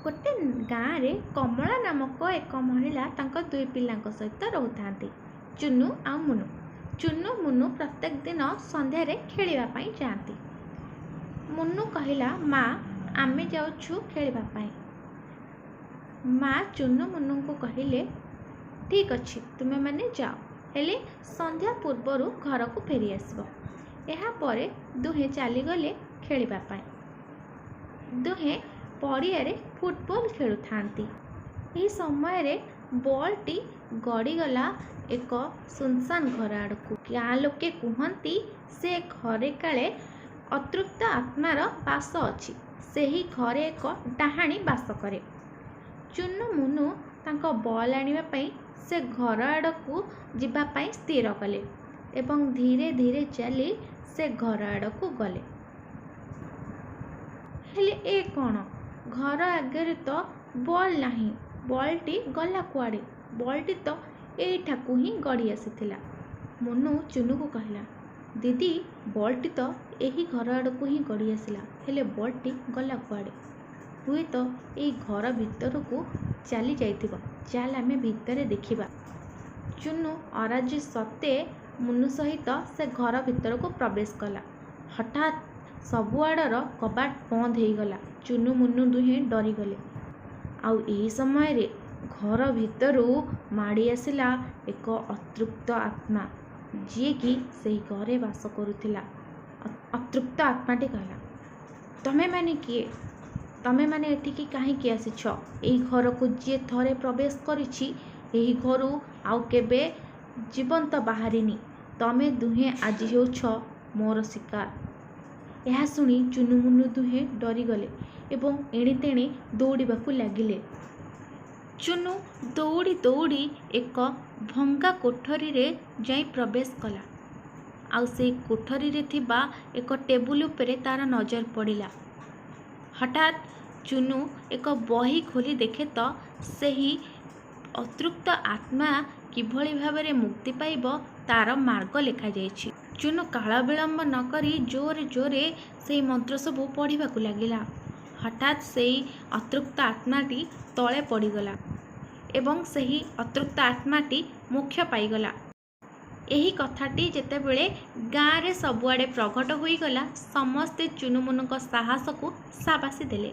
ଗୋଟେ ଗାଁରେ କମଳା ନାମକ ଏକ ମହିଳା ତାଙ୍କ ଦୁଇ ପିଲାଙ୍କ ସହିତ ରହୁଥାନ୍ତି, ଚୁନୁ ଆଉ ମୁନୁ। ଚୁନୁ ମୁନୁ ପ୍ରତ୍ୟେକ ଦିନ ସନ୍ଧ୍ୟାରେ ଖେଳିବା ପାଇଁ ଯାଆନ୍ତି। ମୁନୁ କହିଲା, ମା, ଆମେ ଯାଉଛୁ ଖେଳିବା ପାଇଁ। ମା ଚୁନୁ ମୁନୁଙ୍କୁ କହିଲେ, ଠିକ୍ ଅଛି, ତୁମେମାନେ ଯାଅ, ହେଲେ ସନ୍ଧ୍ୟା ପୂର୍ବରୁ ଘରକୁ ଫେରିଆସିବ। ଏହାପରେ ଦୁହେଁ ଚାଲିଗଲେ ଖେଳିବା ପାଇଁ। ଦୁହେଁ ପଡ଼ିଆରେ ଫୁଟବଲ୍ ଖେଳୁଥାନ୍ତି। ଏହି ସମୟରେ ବଲ୍ଟି ଗଡ଼ିଗଲା ଏକ ସୁନସାନ ଘର ଆଡ଼କୁ। ଗାଁ ଲୋକେ କୁହନ୍ତି, ସେ ଘରେ କାଳେ ଅତୃପ୍ତ ଆତ୍ମାର ବାସ ଅଛି। ସେହି ଘରେ ଏକ ଡାହାଣୀ ବାସ କରେ। ଚୁନୁ ମୁନୁ ତାଙ୍କ ବଲ୍ ଆଣିବା ପାଇଁ ସେ ଘର ଆଡ଼କୁ ଯିବା ପାଇଁ ସ୍ଥିର କଲେ ଏବଂ ଧୀରେ ଧୀରେ ଚାଲି ସେ ଘର ଆଡ଼କୁ ଗଲେ। ହେଲେ ଏ କ'ଣ? ଘର ଆଗରେ ତ ବଲ୍ ନାହିଁ। ବଲ୍ଟି ଗଲା କୁଆଡ଼େ? ବଲ୍ଟି ତ ଏଇଠାକୁ ହିଁ ଗଡ଼ି ଆସିଥିଲା। ମୁନୁ ଚୁନୁକୁ କହିଲା, ଦିଦି, ବଲ୍ଟି ତ ଏହି ଘର ଆଡ଼କୁ ହିଁ ଗଡ଼ି ଆସିଲା, ହେଲେ ବଲ୍ଟି ଗଲା କୁଆଡ଼େ? ହୁଏତ ଏଇ ଘର ଭିତରକୁ ଚାଲି ଯାଇଥିବ। ଚାଲ ଆମେ ଭିତରେ ଦେଖିବା। ଚୁନୁ ଅରାଜି ସତ୍ତ୍ୱେ ମୁନୁ ସହିତ ସେ ଘର ଭିତରକୁ ପ୍ରବେଶ କଲା। ହଠାତ୍ ସବୁଆଡ଼ର କବାଟ ବନ୍ଦ ହେଇଗଲା। ଚୁନୁ ମୁନୁ ଦୁହେଁ ଡରିଗଲେ। ଆଉ ଏହି ସମୟରେ ଘର ଭିତରୁ ମାଡ଼ି ଆସିଲା ଏକ ଅତୃପ୍ତ ଆତ୍ମା, ଯିଏକି ସେହି ଘରେ ବାସ କରୁଥିଲା। ଅତୃପ୍ତ ଆତ୍ମାଟି କହିଲା, ତମେମାନେ କିଏ? ତମେମାନେ ଏଠିକି କାହିଁକି ଆସିଛ? ଏହି ଘରକୁ ଯିଏ ଥରେ ପ୍ରବେଶ କରିଛି, ଏହି ଘରୁ ଆଉ କେବେ ଜୀବନ୍ତ ବାହାରିନି। ତମେ ଦୁହେଁ ଆଜି ହେଉଛ ମୋର ଶିକାର। ଏହା ଶୁଣି ଚୁନୁ ମୁନୁ ଦୁହେଁ ଡରିଗଲେ ଏବଂ ଏଣେତେଣେ ଦୌଡ଼ିବାକୁ ଲାଗିଲେ। ଚୁନୁ ଦୌଡ଼ି ଦୌଡ଼ି ଏକ ଭଙ୍ଗା କୋଠରୀରେ ଯାଇ ପ୍ରବେଶ କଲା। ଆଉ ସେଇ କୋଠରୀରେ ଥିବା ଏକ ଟେବୁଲ ଉପରେ ତାର ନଜର ପଡ଼ିଲା। ହଠାତ୍ ଚୁନୁ ଏକ ବହି ଖୋଲି ଦେଖେ ତ ସେହି ଅତୃପ୍ତ ଆତ୍ମା କିଭଳି ଭାବରେ ମୁକ୍ତି ପାଇବ ତାର ମାର୍ଗ ଲେଖାଯାଇଛି। ଚୁନୁ କାଳ ବିଳମ୍ବ ନ କରି ଜୋରେ ଜୋରେ ସେଇ ମନ୍ତ୍ର ସବୁ ପଢ଼ିବାକୁ ଲାଗିଲା। ହଠାତ୍ ସେଇ ଅତୃପ୍ତ ଆତ୍ମାଟି ତଳେ ପଡ଼ିଗଲା ଏବଂ ସେହି ଅତୃପ୍ତ ଆତ୍ମାଟି ମୋକ୍ଷ ପାଇଗଲା। ଏହି କଥାଟି ଯେତେବେଳେ ଗାଁରେ ସବୁଆଡ଼େ ପ୍ରଘଟ ହୋଇଗଲା, ସମସ୍ତେ ଚୁନୁମୁନୁଙ୍କ ସାହସକୁ ସାବାସି ଦେଲେ।